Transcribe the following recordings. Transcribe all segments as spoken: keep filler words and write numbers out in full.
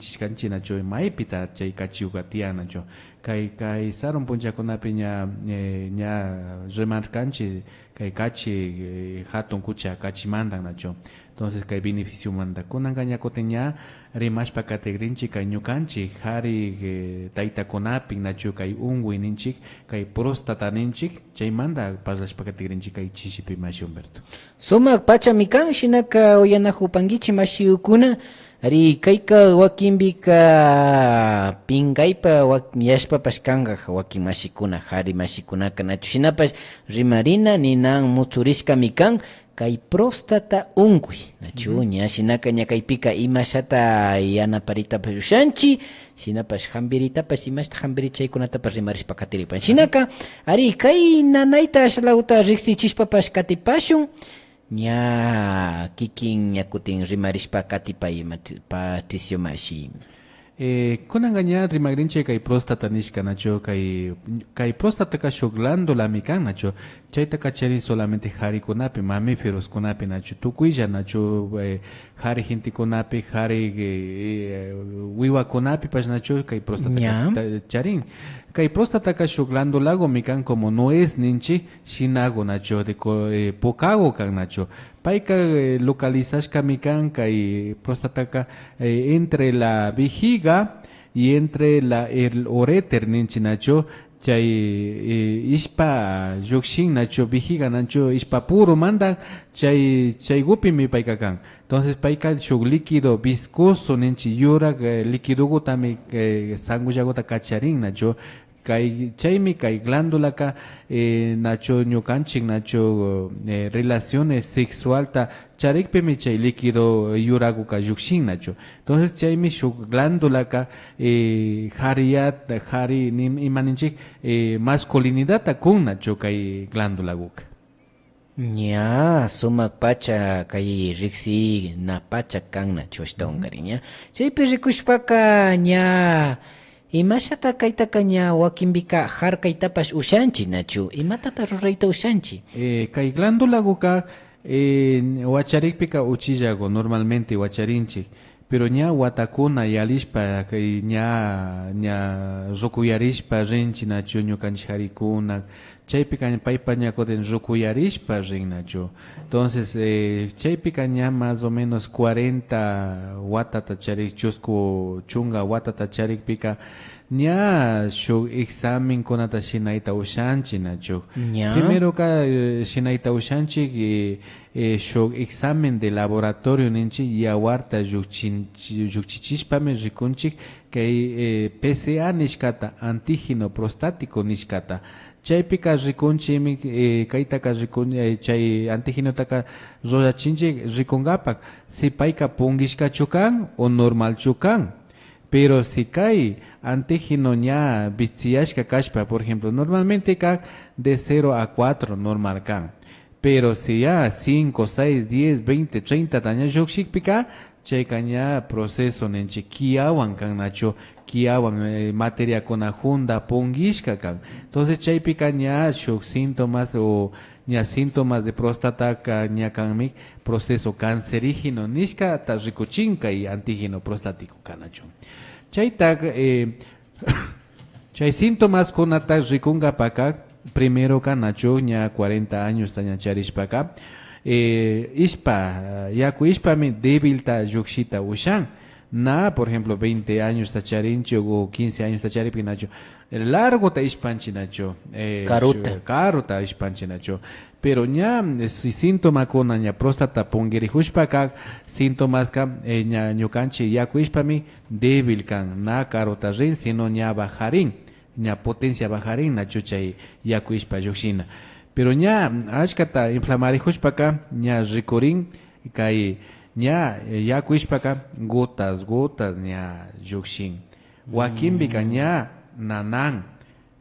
nishkanchik nachu, maypita chay kachiyuka tiyan nachu. Kay, kay sarun punchakunapi ña, eh, ña rimarkanchik kay kachi, eh, hatun kucha kachimantan nachu. Entonces kay beneficiomanta kunanka ña kutin ña rimashpa katigrinchik kay ñukanchik kari, eh, taytakunapi nachu, kay unkuy ninchik, kay próstata ninchik, chaymanta parlashpa katigrinchik kay chishipi, mashi Humberto. Sumak pachami kan, shinaka uyanakupankichik mashikuna. Ari, kayka wakinpika pinkaypa wak-, yashpapash kanka, wakin mashikuna, kari mashikunaka nachu. Shinapash rimarina ninan mutsurishkami kan kay próstata unkuy, nachu. Ña shinaka ña kaypika imashata yanaparitapash ushanchik, shinapash hampiritapash, imashata hampirita chaykunatapash rimarishpa katiripan. Shinaka, ari, kay nanayta ashalaguta riksichishpapash katipashun, ña kikin ña kutin rimarishpa katipay, Matri-, Patricio mashi. Eh, kunanka ña rimagrinchik kay próstata nishka nachu, kay, kay próstataka shuk glándulami kan nachu, chaytaka charin solamente karikunapi, mamíferoskunapi nachu, tukuylla nachu, eh, kari gentekunapi, kari, eh, wiwakunapipash nachu kay próstataka charin. Kay próstataka shuk glándulagumi kan, como nuez ninchik, shinagu nachu, de co-, eh, pukagu kan nachu. Payka, eh, localizashkami kan kay próstataka, eh, entre la vejiga y entre la, el uréter ninchik nachu, chay, eh, ishpa llukshin nachu, vejiga nachu, ishpa purumanta chay, chaygupimi payka kan. Entonces payka shuk líquido viscoso ninchik, yurak, eh, líquidogutami, eh, sangullaguta kacharin nachu. Kay, chaymi kay glándulaka, eh, nachu ñukanchik nachu, eh, relaciones sexualta charikpimi chay líquido yuraguka llukshin nachu. Entonces chaymi shuk glándulaka, eh, kariyat-, kari nim-, ima ninchik, eh, masculinidadta kun nachu kay glándulaguka. Ña, sumak pacha kay riksina pacha kan nachu ashtawankarin, ña. Chaypi rikushpaka ña, imashata kaytaka ña wakinpika harkaytapash ushanchik nachu, imatata rurayta ushanchik? Eh, kay glándulaguka, eh, wacharikpika uchillagu normalmente wacharinchik. Pero ña watakuna yalishpa, kay ña, ña rukuyarishpa rinchik nachu ñukanchik karikuna, chaypika paypa ña kutin rukuyarishpa rin nachu. Entonces, eh, chaypika ña más o menos cuarenta watata charik, chusku chunka watata charikpika, ña shuk examenkunata shinayta ushanchik nachu. Ña. Primeroka, eh, shinayta ushanchik, eh, eh, shuk examen de laboratorio ninchik, yawarta llukchin-, llukchichishpami rikunchik kay, eh, P C A nishkata, antígeno prostático nishkata. Chaypika rikunchikmi, eh, kaytaka rikun-, eh, chay antígenotaka rurachinchik rikunkapak si payka punkishkachu kan o normalchu kan. Pero si kay antígeno ña viciashka kashpa, por ejemplo, normalmente kan de cero a cuatro normal kan. Pero si ya cinco, seis, diez, veinte, treinta ta ña llukshikpika, chayka ña proceso ninchik kiawan kan nachu, kiawan, eh, materiakuna junta punkishka kan. Entonces chaypika ña shuk síntomas o ña síntomas de prostataka ña kanmi proceso cancerígeno nishkata rikuchin kay antígeno prostático kan nachu. Chayta, eh, chay síntomaskunata rikunkapaka, primero kan nachu, ña cuarenta añosta ña charishpaka, eh, ishpa, yaku ishpami débilta llukshita ushan. Na, por ejemplo, veinte añosta charinchik o quince añosta charipika nachu, largota ishpanchik nachu, eh, karuta. Shu-, karuta ishpanchik nachu. Pero ña, eh, si-, síntomakuna ña próstata punkirikushpaka, síntomaska, eh, ña ñukanchik yaku ishpami débil kan, na karuta rin, sino ña bajarin, ña potencia bajarin nachu chay yaku ishpa llukshina. Pero ña ashkata inflamarikushpaka ña rikurin kay ña, eh, yaku ishpaka gotas, gotas ña llukshin. Wakinpika ña nanan.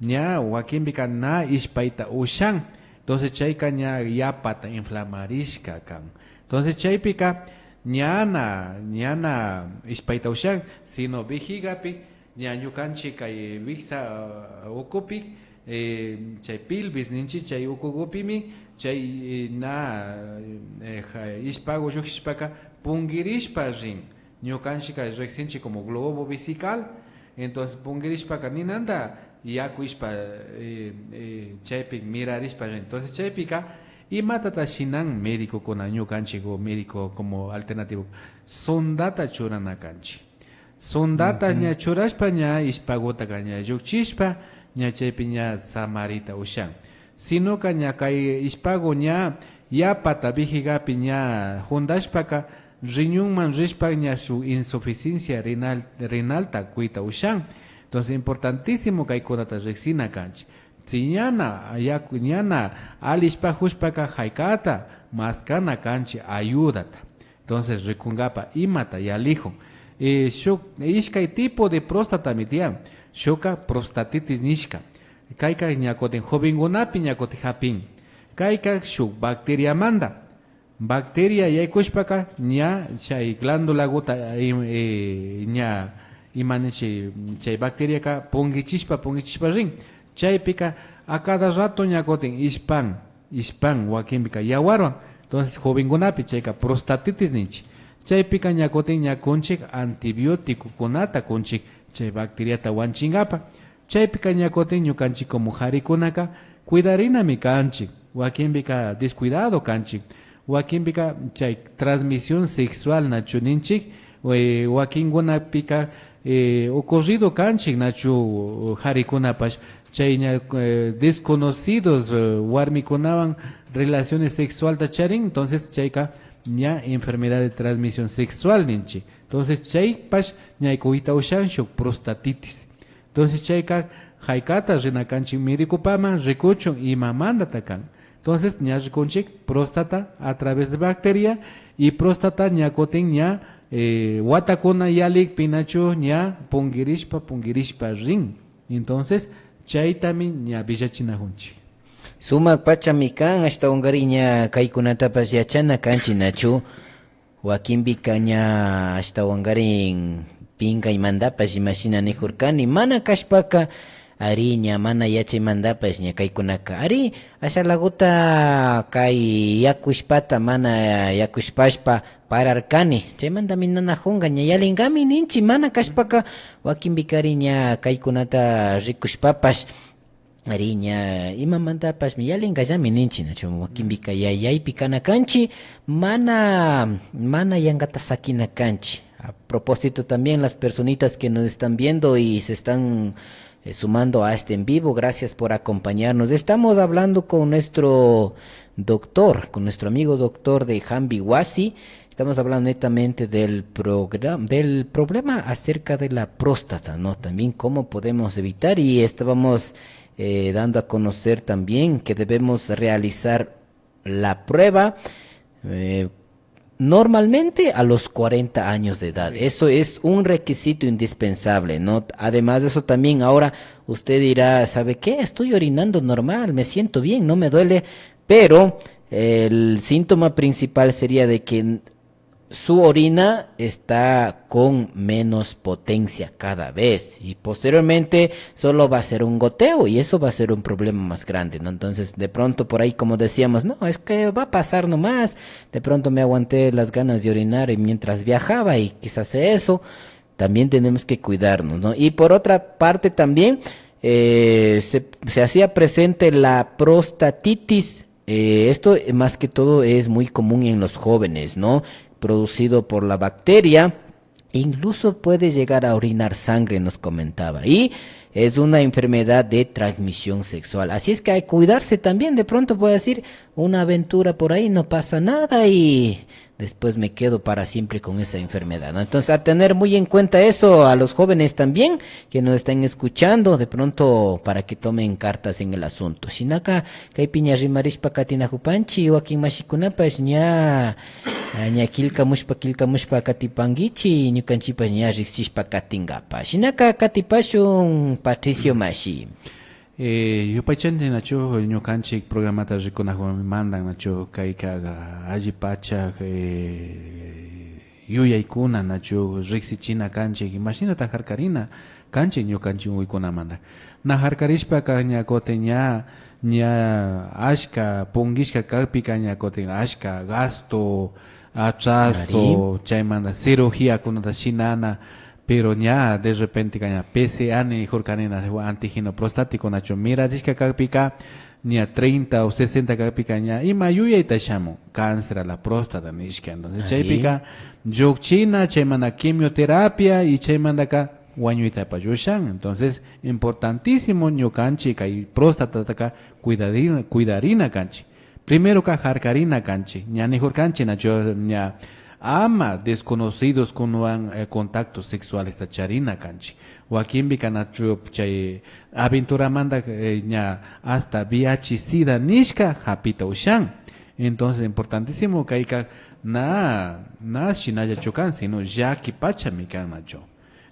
Ña wakinpika na ishpayta ushan. Entonces chayka ña yapata inflamarishka kan. Entonces chaypika ñana, ñana ishpayta ushan, sino vejigapi, ña ñukanchik kay wiksa, uh, ukupi, eh, chay pelvis ninchik, chay ukugupimi, chay, eh, na, eh, ja-, ishpagu llukshishpaka punkirishpa rin. Ñukanchikka riksinchik como globo vesical, entonces punkirishpaka ninanta yaku ishpa, eh, eh, chaypi mirarishpa rin. Entonces chaypika imatata shinan medicokuna, ñukanchik o médico como alternativo, sondata churana kanchik. Sondata ña churashpa ña ishpagutaka ña llukchishpa ña chaypi ña samarita ushan. Sinoka ña kay ishpagu ña yapata vejigapi ña jundashpaka riñonman rishpa ña shuk insuficiencia renal, renalta kuyta ushan. Entonces importantísimo kaykunata riksina kanchik. Si ñana yaku, ñana alli ishpajushpaka jaykata maskana kanchik ayudata. Entonces rikunkapa imata yalijun. Eh, shuk ishkay tipo de prostatami tiyan. Shukka prostatitis nishka. Kayka ña kutin jovenkunapi ña kutin japin. Kayka shuk bacteriamanta. Bacteria yaykushpaka ña chay glandulaguta, eh, eh, ña ima nichi, chay bacteriaka punkichishpa punkichishpa rin. Chaypika a cada rato ña kutin ishpan, ishpan, wakinpika yawarwan. Entonces jovenkunapi chayka prostatitis ninchik. Chaypika ña kutin ña kunchik antibioticokunata kunchik chay bacteriata wanchinkapa. Chaypika ña kutin ñukanchik como jarikunaka cuidarinami kanchik, wakinpika descuidado kanchik, wakinpika chay transmisión sexual nachu ninchik, eh, wakinkunapika, eh, ocurrido kanchik nachu jarikunapash chay ña, eh, desconocidos, eh, warmikunawan relaciones sexualta charin, entonces chayka ña enfermedad de transmisión sexual ninchik. Entonces chaypash ña kuyta ushan shuk prostatitis. Entonces chayka jaykata rina kanchik médicopaman rikuchun imamantata kan. Entonces ña rikunchik próstata a través de bacteria y próstata ña kutin ña, eh, watakuna yalikpi nachu ña punkirishpa punkirishpa rin. Entonces chaytami ña villachinajunchik. Sumak pachami kan, ashtawankarin ña kaykunatapash yachana kanchik nachu. Wakinpika ña ashtawankarin pinkaymantapash imashina nijurkani, mana kashpaka ari ña mana yachaymantapash ña kaykunaka ari ashalaguta kay yakushpata mana yakushpashpa pararkani, chaymantami nanajunka ña yalinkami ninchik, mana kashpaka wakinpika ari ña kaykunata rikushpapash ari ña imamantapashmi yalinkallami ninchik, nachu wakinpika yayaypi kana kanchik, mana, mana yankata sakina kanchik. A propósito también las personitas que nos están viendo y se están, eh, sumando a este en vivo, gracias por acompañarnos. Estamos hablando con nuestro doctor, con nuestro amigo doctor de Jambi Huasi. Estamos hablando netamente del progra-, del problema acerca de la próstata, ¿no? También cómo podemos evitar, y estábamos, eh, dando a conocer también que debemos realizar la prueba, eh, normalmente a los cuarenta años de edad. Eso es un requisito indispensable, ¿no? Además de eso también ahora usted dirá, ¿sabe qué? Estoy orinando normal, me siento bien, no me duele, pero el síntoma principal sería de que su orina está con menos potencia cada vez y posteriormente solo va a ser un goteo y eso va a ser un problema más grande, ¿no? Entonces, de pronto por ahí, como decíamos, no, es que va a pasar nomás, de pronto me aguanté las ganas de orinar y mientras viajaba y quizás sea eso, también tenemos que cuidarnos, ¿no? Y por otra parte también, eh, se, se hacía presente la prostatitis. Eh, esto, eh, más que todo es muy común en los jóvenes, ¿no? Producido por la bacteria. Incluso puede llegar a orinar sangre, nos comentaba. Y es una enfermedad de transmisión sexual. Así es que hay que cuidarse también. De pronto puede decir una aventura por ahí, no pasa nada y después me quedo para siempre con esa enfermedad, ¿no? Entonces, a tener muy en cuenta eso, a los jóvenes también que nos estén escuchando, de pronto para que tomen cartas en el asunto. Shinaka, kaypi ña rimarishpa katinajupanchik, wakin mashikunapash ña, ah, ña killkamushpa, killkamushpa katipankichik, ñukanchikpash ña riksishpa katinkapa. Shinaka katipashun, Patricio mashi. Eh, yupaychanchik nachu, ñukanchik programata rikunajumantan nachu, kayka allipacha, eh, yuyaykuna nachu riksichina kanchik, imashinata jarkarina kanchik ñukanchik uykunamanta. Na jarkarishpaka ña kutin ña, ña ashka punkishka kakpika ña kutin ashka gasto, atraso, chaymanta cirugíakunata shinana, pero ña de repenteka ña P C A nijurkani na, antígeno prostático nachu mirarishka kakpika, ña treinta o sesenta kakpika ña ima yuyayta shamun, cáncer a la próstata nishka. Entonces chaypika llukchina, chaymanta quimioterapia y chaymantaka wañuytapash ushan. Entonces importantísimo ñukanchik kay prostatataka cuidarina, cuidarina kanchik. Primeroka jarkarina kanchik, ña nijurkanchik nachu, ña ama desconocidoskunawan, eh, contactos sexualesta charina kanchik. Wakinpika nachu chay aventuramanta, eh, ña hasta V I H sida nishka japita ushan. Entonces importantísimo kayka na, na shinallachu kan, sino llaki pachami kan nachu.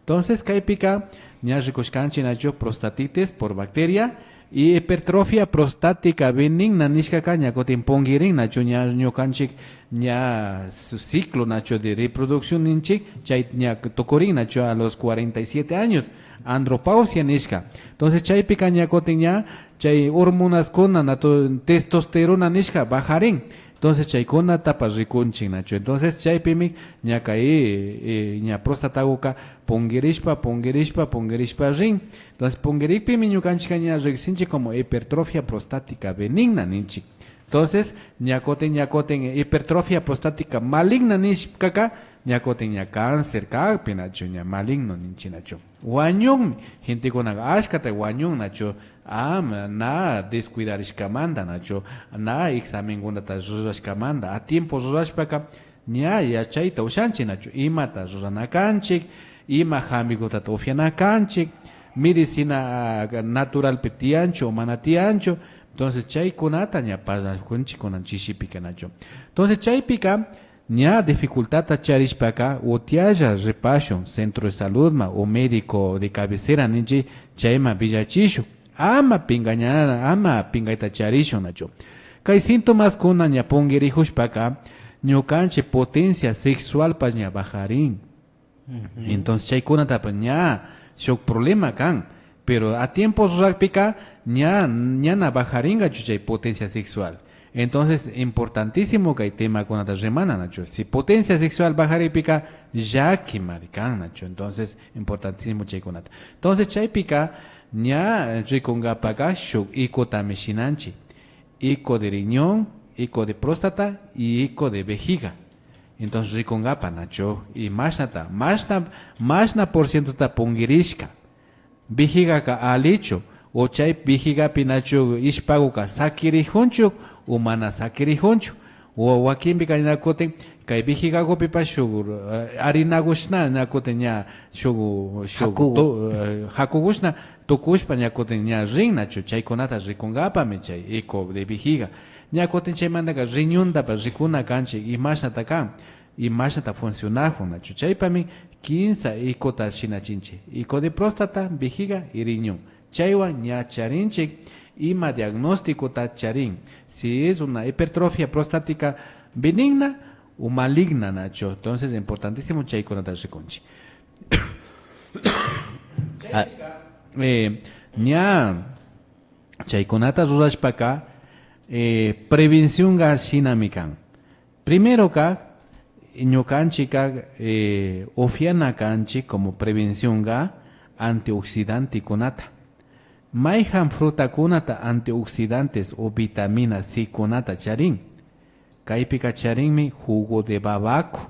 Entonces kaypika ña rikushkanchik nachu prostatitis por bacteria y hipertrofia prostática benigna nishkaka ña kutin punkirin nachu, ña ñukanchik ña su ciclo nachu de reproducción ninchik, chay ña tukurin nachu a los cuarenta y siete años, andropausia nishka. Entonces chaypika ña kutin ña chay hormonaskuna nachu, testosterona nishka bajarin. Entonces chaykunatapash rikunchik nachu. Entonces chaypimi ña kay, eh, ña prostataguka punkirishpa, punkirishpa, punkirishpa rin. Entonces punkirikpimi ñukanchikka ña riksinchik como hipertrofia prostática benigna ninchik. Entonces ña kutin, ña kutin hipertrofia prostática maligna nishkaka ña kutin ña cáncer kakpi nachu, ña maligno ninchik nachu. Wañunmi, gentekunaka ashkata wañun nachu, ama na descuidarishkamanta nachu, na examenkunata rurashkamanta, a tiempo rurashpaka ña yachayta ushanchik nachu, imata rurana kanchik, ima jambigutata upiana kanchik, medicina, ah, naturalpi tiyanchu o mana tiyanchu. Entonces chaykunata ña parlakunchik kunan chishipika nachu. Entonces chaypika ña dificultadta charishpaka utialla ripashun centro de saludman o médico de cabecera ninchik, chayman willachishun. Ama pingaña, ama pingayta charishun nachu. Kay síntomaskuna ña punkirijushpaka ñukanchik potencia sexualpash ña bajarin. Entonces chaykunatapash ña shuk problema kan. Pero a tiempo rurakpika ña, ñana bajaringachu chay potencia sexual. Entonces importantísimo kay temakunata rimana nachu. Si potencia sexual bajarikpika llakimari kan nachu. Entonces importantísimo chaykunata. Entonces chaypika ña rikungapaka shuk icotami shinanchik. Eco de riñón, eco de próstata y eco de vejiga. Entonces rikungapa nachu. Y mashnata, mashna, mashna por cientota punkirishka. Vejigaka allichu, o chay vejigapi nachu ishpaguka sakirijunchu o mana sakirijunchu. O wakinpika ña kutin kay vejigagupipash shuk, eh, harinagushna ña kutin ña shuk, shuk jakugu, tu-, eh, jakugushna tukushpa ña kutin ña rin nachu, chaykunata rikungapami chay eco de vejiga. Ña kutin chaymantaka riñontapash rikuna kanchik imashnata kan, imashnata funcionajun nachu. Chaypami kinsa ecota shinachinchik, eco de próstata, vejiga y riñón. Chaywan ña charinchik ima diagnósticota charin, si es una hipertrofia prostática benigna o maligna nachu. Entonces importantísimo chaykunata rikunchik. Ah, eh, ña chaykunata rurashpaka, eh, prevencionka shinami kan. Primeroka, ñukanchikka, eh, upiana kanchik como prevencionka antioxidantekunata. Mayjan frutakunata antioxidantes o vitamina C kunata charin? Kaypika charinmi jugo de babaco,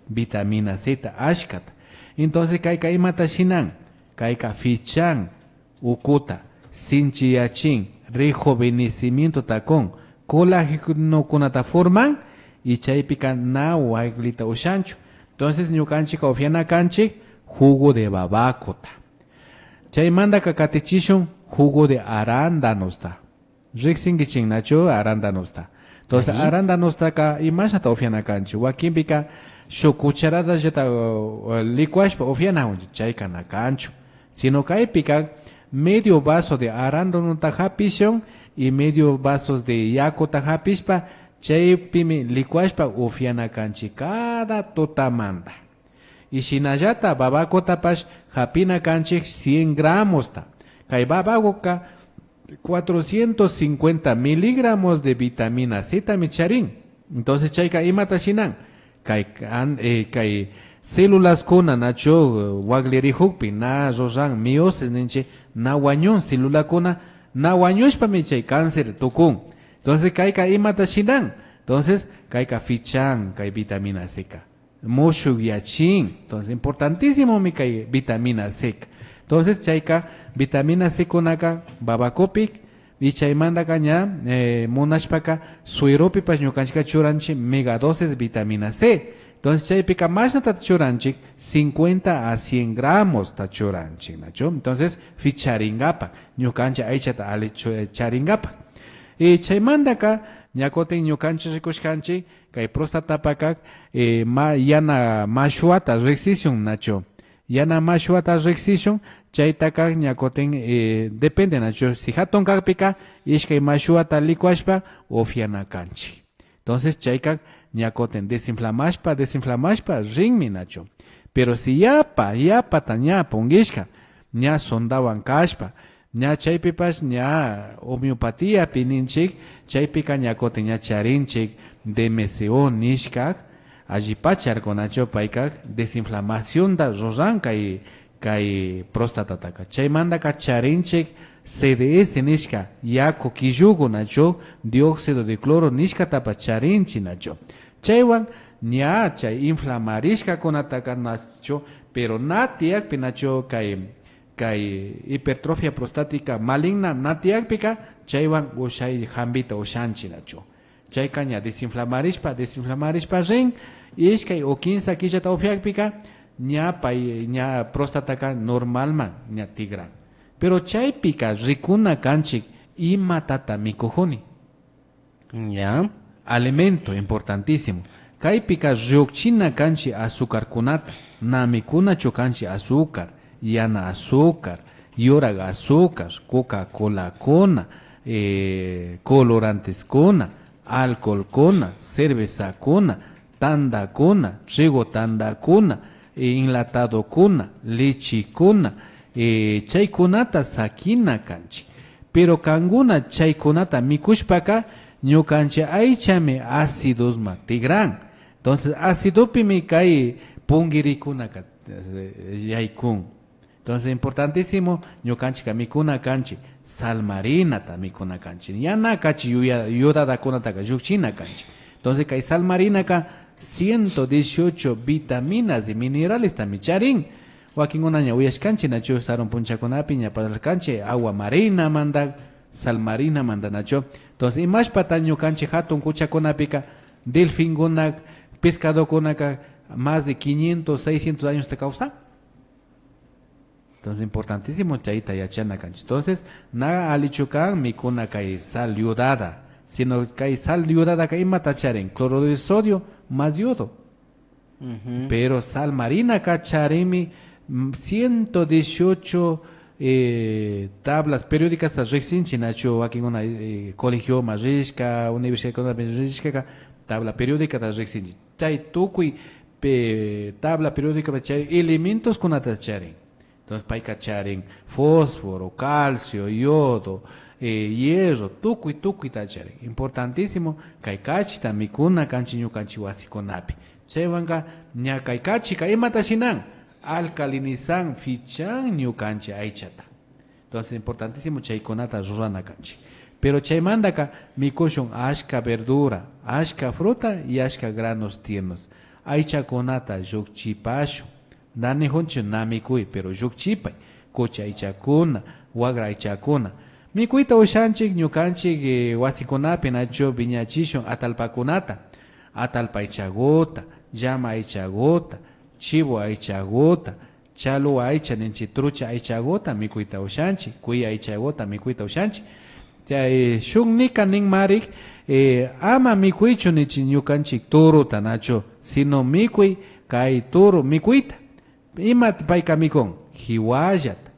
vitamina C ta ashkata. Entonces kayka imata shinan? Kayka pichan ukuta, sinchiyachin, rejuvenecimientota kun, colágenokunata forman y chaypika na waklita ushanchu. Entonces ñukanchikka upiana kanchik jugo de babacota. Chaymantaka katichishun jugo de arándanosta. Riksinkichik nachu arándanosta? Entonces arándanostaka imashnata upiana kanchik? Wakinpika shuk cucharadallata, uh, uh, licuashpa upianajunchik, chayka na kanchu. Sino kaypika medio vaso de arándanota japishun y medio vasos de yakuta japishpa, chaypimi licuashpa upiana kanchik cada tutamanta. Y shinallata babacotapash japina kanchik cien gramosta. Kay babacoka cuatrocientos cincuenta miligramos de vitamina C tami charin. Entonces chayka imata shinan? Kay, an- eh, kay celulaskuna nachu, eh, waklirijukpi na ruran meiosis ninchik, na wañun celulakuna, na wañushpami chay cáncer tukun. Entonces kayka imata shinan? Entonces kayka fichan kay vitamina C ka, mushukyachin. Entonces importantísimomi kay vitamina C ka. Entonces chayka vitamina C kunaka babacopi, y chaymantaka ña, eh, munashpaka sueropipash ñukanchikka churanchik megadosis vitamina C. Entonces chaypika mashnatata churanchik, cincuenta a cien gramosta churanchik nachu. Entonces ficharinkapak, ñukanchik aychata alli chu- charinkapak. Y chaymantaka ña kutin ñukanchik rikushkanchik kay prostatapaka, eh, ma- yana mashwata riksishun nachu. Yana mashwata riksishun, chaytaka ña kutin, eh, depende nachu, si hatun kakpika ishkay mashwata licuashpa upyana kanchik. Entonces chayka ña kutin desinflamashpa, desinflamashpa rinmi nachu. Pero si yapa, yapata ña punkishka, ña sondawan kashpa, ña chaypipash ña homeopatiapi ninchik, chaypika ña kutin ña charinchik D M C O nishka, allipacharka nachu payka desinflamacionta ruran kay, kay prostatataka. Chaymantaka charinchik C D S nishka, yaku killugu nachu, dióxido de cloro nishkatapash charinchik nachu. Chaywan ña chay inflamarishkakunataka nachu, pero na tiyakpi nachu kay, kay hipertrofia prostática maligna na tiyakpika, chaywan ushay hampita ushanchik nachu. Chayka ña desinflamarishpa, desinflamarishpa rin, ishkay o kimsa killata upyakpika, ña pay, ña prostataka normalman ña tikran. Pero chaypika rikuna kanchik imatata mikujuni. Ya. Alimento importantísimo. Kaypika llukchina kanchik azúcarkunata. Na mikunachu kanchik azúcar, yana azúcar, yurak azúcar, Coca-Colakuna, eh, coloranteskuna, alcoholkuna, cervezakuna, tandakuna, trigo tandakuna, eh, enlatadokuna, lechekuna, eh, chaykunata sakina kanchik. Pero kankuna chaykunata mikushpaka ñukanchik aychami acidosman tikran. Entonces acidopimi kay punkirikunaka, eh, yaykun. Entonces importantísimo, ñukanchikka mikuna kanchik sal marinata mikuna kanchik. Yana kachi yuya- yodadakunataka llukchina kanchik. Entonces kay sal marinaka ciento dieciocho vitaminas y mineralestami charin. Wakinkuna ña uyashkanchik nachu, sarun punchakunapi ña parlarkanchik agua marinamanta, sal marinamanta nachu. Entonces imashpata ñukanchik hatun kuchakunapika delfinkuna, pescadokunaka más de quinientos, seiscientos añosta kawsan. Entonces importantísimo chayta yachana kanchik. Entonces na allichu kan mikuna kay sal yodada, sino kay sal yodadaka imata charin? Cloruro de sodio más yodo. Pero sal marinaka charinmi, mm, ciento dieciocho, eh, tablas periódicasta riksinchik nachu, wakinkuna, eh, colegioman rishka, universidadkunapi rishkaka tabla periódicata riksinchik. Chay tukuy pe- tabla periódicapi chay elementoskunata charin. Entonces payka charin fósforo, calcio, yodo, eh, hierro, tukuy tukuyta charin. Importantísimo kay kachita mikuna kanchik ñukanchik wasikunapi. Chaywanka ña kay kachika imata shinan? Alcalinizan, fichan ñukanchik aychata. Entonces importantísimo chaykunata rurana kanchik. Pero chaymantaka mikushun ashka verdura, ashka fruta y ashka granos tiernos. Aychakunata llukchipashun. Na nijunchik na mikuy, pero llukchipay. Kuchi aychakuna, wakra aychakuna. Mikuyta ushanchik ñukanchik, eh, wasikunapi nachu wiñachishun atallpakunata. Atallpa aychaguta, llama aychaguta, chivo aychaguta, chalua aycha ninchik, trucha aychaguta mikuyta ushanchik, kuy aychaguta mikuyta ushanchik. Chay shuk nika ninmari, eh, ama mikuychu ninchik ñukanchik turuta nachu, sino mikuy kay turu mikuyta. Imata payka mikun? Jiwallata.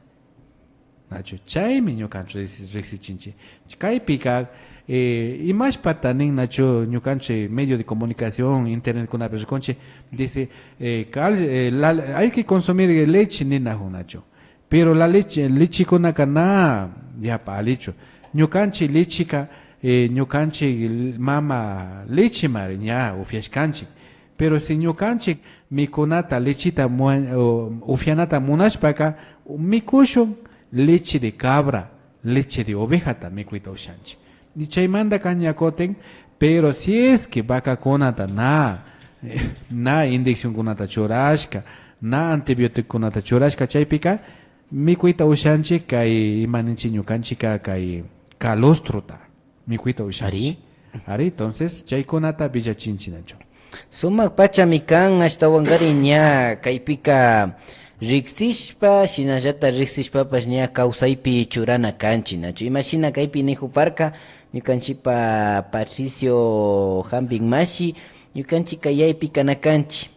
Nachu? Chaymi ñukanchik riksi- riksichinchik. Kaypika, eh, imashpata nin nachu ñukanchik medio de comunicación, internetkunapi rikunchik, dice, eh, cal- eh, la- hay que consumir leche ninajun nachu. Pero la leche, lechekunaka na yapa allichu. Ñukanchik lecheka, eh, ñukanchik mama lechemari ña upyashkanchik. Pero si ñukanchik mikunata, lechita mu-, o, upianata munashpaka, mikushun leche de cabra, leche de ovejata mikuyta ushanchik. Y chaymantaka ña kutin, pero si es que vacakunata na, na inyeccionkunata churashka, na antibioticokunata churashka chaypika, mikuyta ushanchik kay, ima ninchik ñukanchikka, kay calostrota. Mikuyta ushanchik. Ari. Ari, entonces, chaykunata villachinchik nachu. Sumak pachami kan, ashtawankarin ña kaypika riksishpa, shinallata riksishpapash ña kawsaypi churana kanchik nachu. Imashina kaypi nijuparka, ñukanchikpa Patricio Jambin mashi, ñukanchikka yaypi kana kanchik.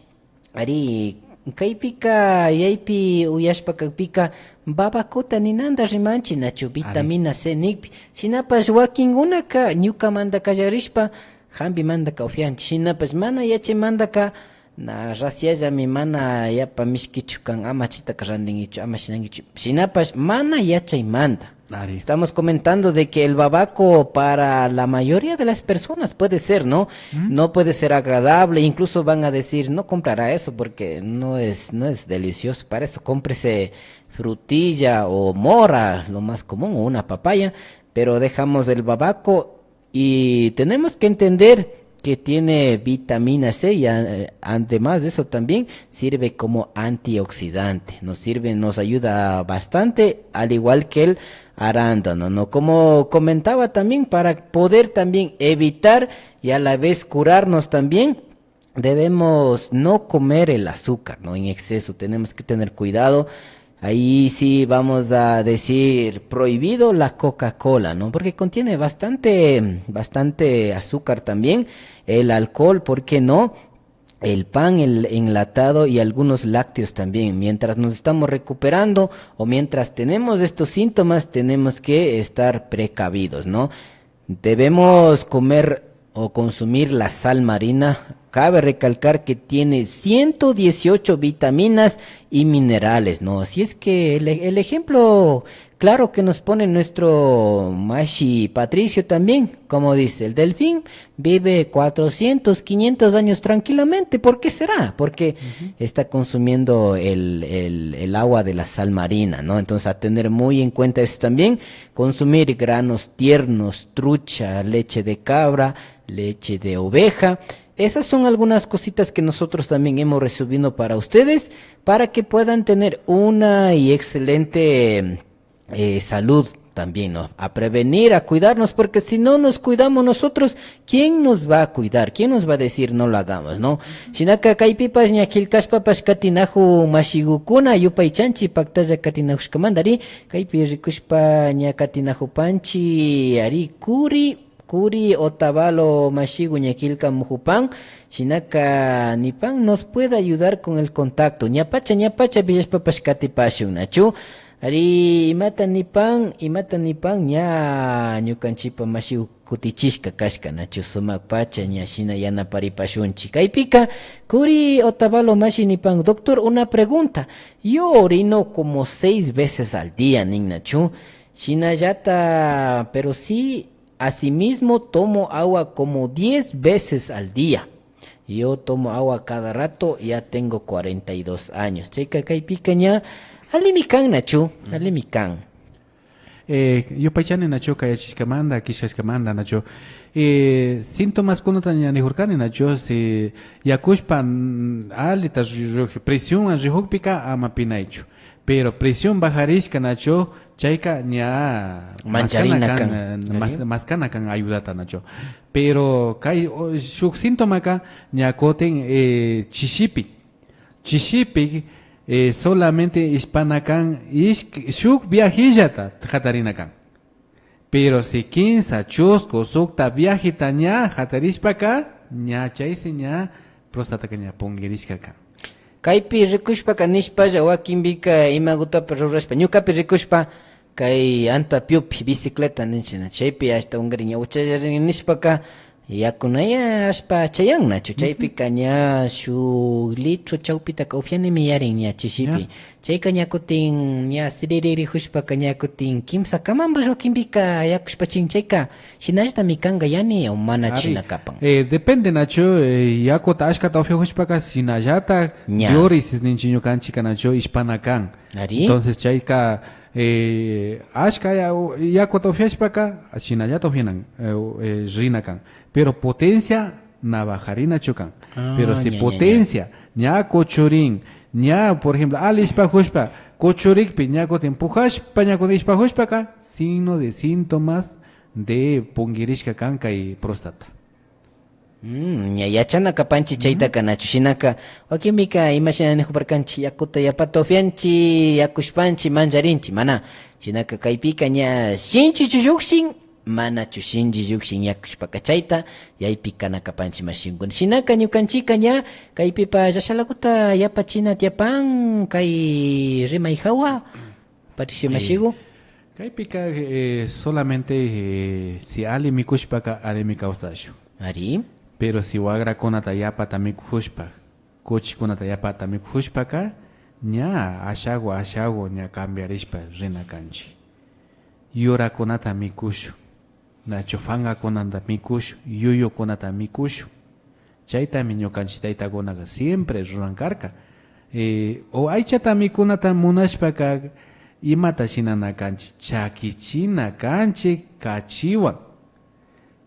Ari, kaypika, yaypi uyashpa kakpika, babacota ninanta rimanchik nachu, vitamina C nikpi. Shinapash wakinkunaka ñukamanta kallarishpa, jambimantaka upianchik. Shinapash mana yachaymantaka, na raciallami mana yapa mishkichu kan, ama chitaka rantinkichu, ama shinankichu. Shinapash mana yachaymanta. Ari. Estamos comentando de que el babaco para la mayoría de las personas puede ser, ¿no? No puede ser agradable, incluso van a decir, no comprará eso porque no es, no es delicioso. Para eso cómprese frutilla o mora, lo más común, o una papaya, pero dejamos el babaco y tenemos que entender que tiene vitamina C y a-, además de eso también sirve como antioxidante. Nos sirve, nos ayuda bastante, al igual que el arándano, ¿no? Como comentaba también, para poder también evitar y a la vez curarnos también, debemos no comer el azúcar, ¿no? En exceso, tenemos que tener cuidado. Ahí sí vamos a decir prohibido la Coca-Cola, ¿no? Porque contiene bastante, bastante azúcar también, el alcohol, ¿por qué no? El pan, el enlatado y algunos lácteos también. Mientras nos estamos recuperando o mientras tenemos estos síntomas, tenemos que estar precavidos, ¿no? Debemos comer o consumir la sal marina. Cabe recalcar que tiene ciento dieciocho vitaminas y minerales, ¿no? Así es que el, el ejemplo claro que nos pone nuestro mashi Patricio también, como dice, el delfín vive cuatrocientos, quinientos años tranquilamente. ¿Por qué será? Porque está consumiendo el, el, el agua de la sal marina, ¿no? Entonces, a tener muy en cuenta eso también, consumir granos tiernos, trucha, leche de cabra, leche de oveja. Esas son algunas cositas que nosotros también hemos recibido para ustedes, para que puedan tener una y excelente, eh, salud también, ¿no? A prevenir, a cuidarnos, porque si no nos cuidamos nosotros, ¿quién nos va a cuidar? ¿Quién nos va a decir no lo hagamos, no? Shinaka kaypipash ña killkashpapash katinaju mashigukuna, yupaychanchi paktalla katinajushkamanta, ari, kaypi rikushpa ña katinajupanchi, ari, kuri, kuri Otavalo mashigu ña killkamujupan, shinaka nipan nos puede ayudar con el contacto. Ñapacha, ñapacha villashpapash katipashun, nachu? Ari, imata nipan, imata nipan, ña ñukanchipa mashigu kutichishka kashka, nachu? Sumak pacha ña shina yanaparipashunchi. Kaypika, kuri Otavalo mashi nipan, doctor, una pregunta. Yo orino como seis veces al día, nin, nachu? Shinallata, pero sí, asimismo tomo agua como diez veces al día. Yo tomo agua cada rato, ya tengo cuarenta y dos años. Chayka kaypika ña allimi kan, nachu? Allimi kan. Eh, yupaychani, nachu, kayachishkamanta, killkashkamanta, nachu. Eh, síntomaskunata ña nijurkani, nachu, si yakushpa, mm, allita ri-, ri-, presionwan rijukpika ama pinaychu. Pero presión bajarishka, nachu, chayka ña mancharina maskana kan, kan, eh, mas-, maskana kan ayudata, nachu. Pero kay, o, shuk síntomaka ña kutin, eh, chishipi. Chishipi, eh, solamente ishpana kan ishk-, shuk viajillata jatarina kan. Pero si kinsa, chusku, sukta viajita ña jatarishpaka, ña chaysi ña prostataka ña punkirishka kan. Kaypi rikushpaka nishpalla wakinpika imagutapash rurashpa, ñukapi rikushpa, kay Antapiupi bicicleta ninchina, chaypi ashtawankarin ña uchallarin nishpaka, Yakunaya ashpa chayan nachu. Chaypika ña shuk litro chawpitaka upyanimi yarin ña chishipi. Ya. Chayka ña kutin ña siriririjushpaka ña kutin kimsa kamanpash wakinpika yakushpachin chayka. Shinallatami kanka yani o manachu. Ari, shina kapan. Eh, depende nachu, eh, yakuta ashkata upyajushpaka shinallata ña diuresis ninchi ñukanchika nachu ishpana kan. Ari. Entonces chayka, eh, ashka ya-, yakuta upyashpaka shinallata upyanan, eh, eh, rina kan. Pero potencia na bajarinachu kan. Ah, pero si ña, ña, ña. Potencia ña kuchurin, ña, por ejemplo, ali ishpajushpa kuchurikpi ña kutin pujashpa ña kutin ishpajushpaka, signo de síntomas de pungirishka kan kay próstata. Mm, ña yachana kapanchi chaytaka nachu. Shinaka, wakinpika imashina nijuparkanchi, yakuta yapata upyanchi, yakushpanchi, mancharinchi, mana. Shinaka kaypika ña shinchichu llukshin, manachu shinchi llukshin yakushpaka chayta, yaypi kana kapanchi mashikuna. Shinaka ñukanchika ña, kaypipa llashalakuta yapachina tiyapan, kay rimay jawa. Patricio, eh, mashigu. Kaypika, eh, solamente, eh, si ali mikushpaka alimi kawsashun. Ari. Pero si wagrakunata yapata mikujushpa, kuchikunata yapata mikujushpaka, ña ashagu, ashagu ña cambiarishpa rina kanchi. Yurakunata mikushun. Nachu pankakunata mikush, yuyukunata mikush. Chaytami ñukanchik taytakunaka siempre ruran karka. Eh, o aychata mikunata munashpaka imata shinana kanchik, chakichina kanchik kachiwan.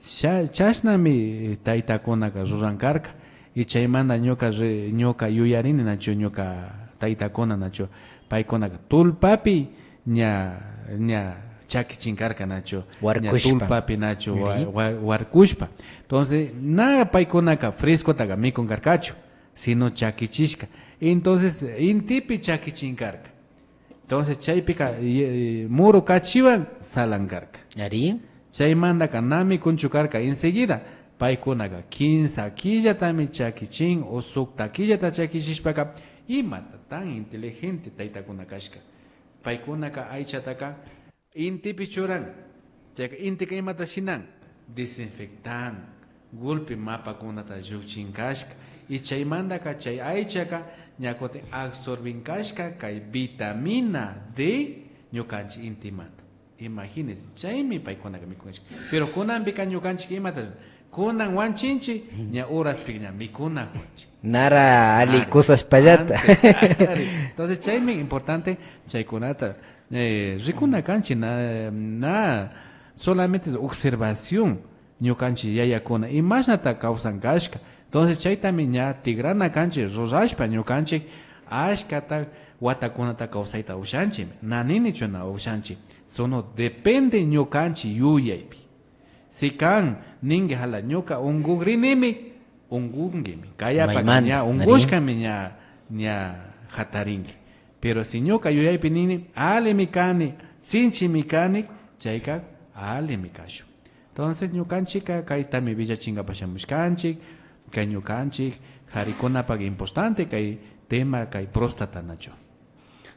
Sha-, chashnami taytakunaka ruran karka. Y chaymanta ñuka re-, ñuka yuyarini nachu, ñuka taytakuna nachu, paykunaka tullpapi ña, ña chakichin karka nachu, ña warkushpa. Tullpapi nachu wa-, wa-, warkushpa. Entonces, na paykunaka frescotaka mikun karkachu, sino chakichishka. Entonces, intipi chakichin karka. Entonces, chaypika, ye-, muru kachiwan salan karka. Ari. Chaymantaka na mikunchu karka enseguida. Paykunaka kinsa killatami chakichin o sukta killata chakichishpaka, imata tan inteligente taytakuna kashka. Paykunaka aychataka intipi churan. Chayka intika imata shinan? Desinfectan, gulpi mapakunata llukchin kashka. Y chaymantaka chay aychaka ña kutin absorbin kashka kay vitamina D ñukanchik intimanta. Imagínense, chaymi paykunaka mikunchik. Pero kunanpika ñukanchik imata, kunan wanchinchik, ña horaspika ña mikunakunchik. Nara ali kusashpallata. Ari. Entonces chaymi importante chaykunata, eh, rikuna kanchik, na, na solamente es observación. Ñukanchik yayakuna imashnata kawsan kashka. Entonces chaytami ña tigrana kanchik rurashpa ñukanchik ashkata watakunata kawsayta ushanchik. Na ninichu na ushanchik. Solo depende ñukanchik yuyaypi. Si kan ninki jala ñuka unkugrinimi, unkunkimi. Kayapaka ña unkushkami ña, ña jatarinki. Pero si ñuka yuyaypi nini, alimi kani, sinchimi kani, chayka alimi kashun. Entonces, ñukanchikka kaytami willachinkapak shamushkanchik, kay ñukanchik jarikunapak importante kay tema, kay próstata nachu.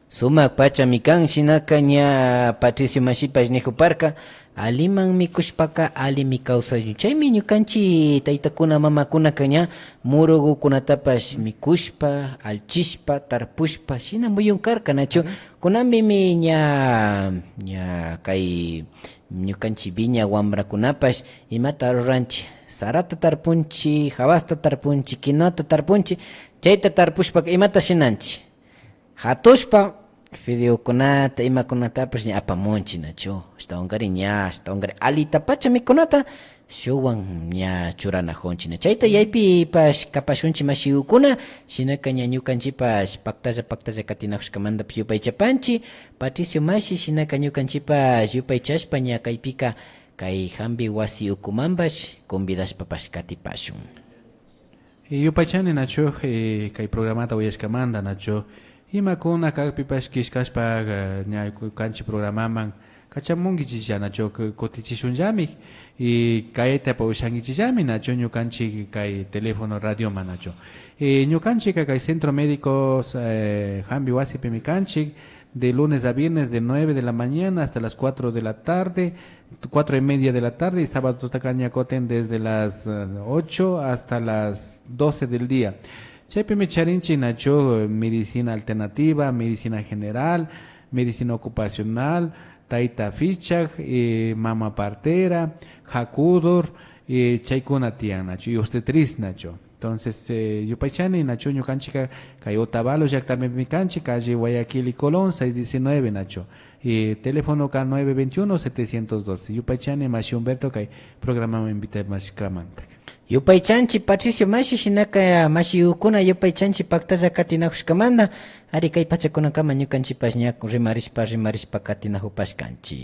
Sumak pachami kan, shinaka ña Patricio mashipash nijuparka, aliman mikushpaka alimi kawsashun. Chaymi ñukanchik taytakuna mamakunaka ña murugukunatapash mikushpa, allchishpa, tarpushpa, shina muyun karka, nachu? Kunanpimi ña, ña kay ñukanchik viña wambrakunapash imata ruranchik, sarata tarpunchik, habasta tarpunchik, quinoata tarpunchik, chayta tarpushpaka imata shinanchik? Jatushpa fideokunata, imakunatapash ña apamunchik, nachu? Ashtawankarin ña, ashtawankarin alitapacha mikunata shukwan ña churanajunchik na. Chayta yaypipash kapashunchik mashigukuna, shinaka ña ñukanchikpash paktalla paktalla katinajushkamantapash yupaychapanchik. Patricio mashi, shinaka ñukanchikpash yupaychashpa ña kaypika kay jambi wasi ukumanpash convidashpapash katipashun. Y yupaychani nachu, eh, kay programata uyashkamanta nachu, imakuna kakpipash killkashpa, eh, ña ku-, kanchik programaman kachamunkichiklla nachu, ku-, kutichishunllami, y kaytapash ushankichikllami nachu, ñukanchik kay teléfono radioman nachu. Eh, ñukanchikka kay Centro Médico, eh, jambi wasipimi kanchik, de lunes a viernes de nueve de la mañana hasta las cuatro de la tarde, cuatro y media de la tarde, y sábado takaña koten desde las eh, ocho hasta las doce del día. Chaypimi charinchi nachu medicina alternativa, medicina general, medicina ocupacional, taita fichak, eh, mama partera, jacudor, eh, chaykuna tiyan nachu, y obstetriz nachu. Entonces, eh, yupaychani nachu ñukanchika kay Otavalo llaktapi kanchi, calle Guayaquil y Colón seis diecinueve nachu. Y teléfono ka nueve veintiuno setecientos doce. Yupaychani mashi Humberto kay programa invitamashkamanta. Yupaychanchi Patricio mashi, shinaka mashi ukuna yupaychanchi paktalla katinajushkamanta. Ari kay pachakunakama ñukanchipash ña rimarishpa rimarishpa katinajupashkanchi.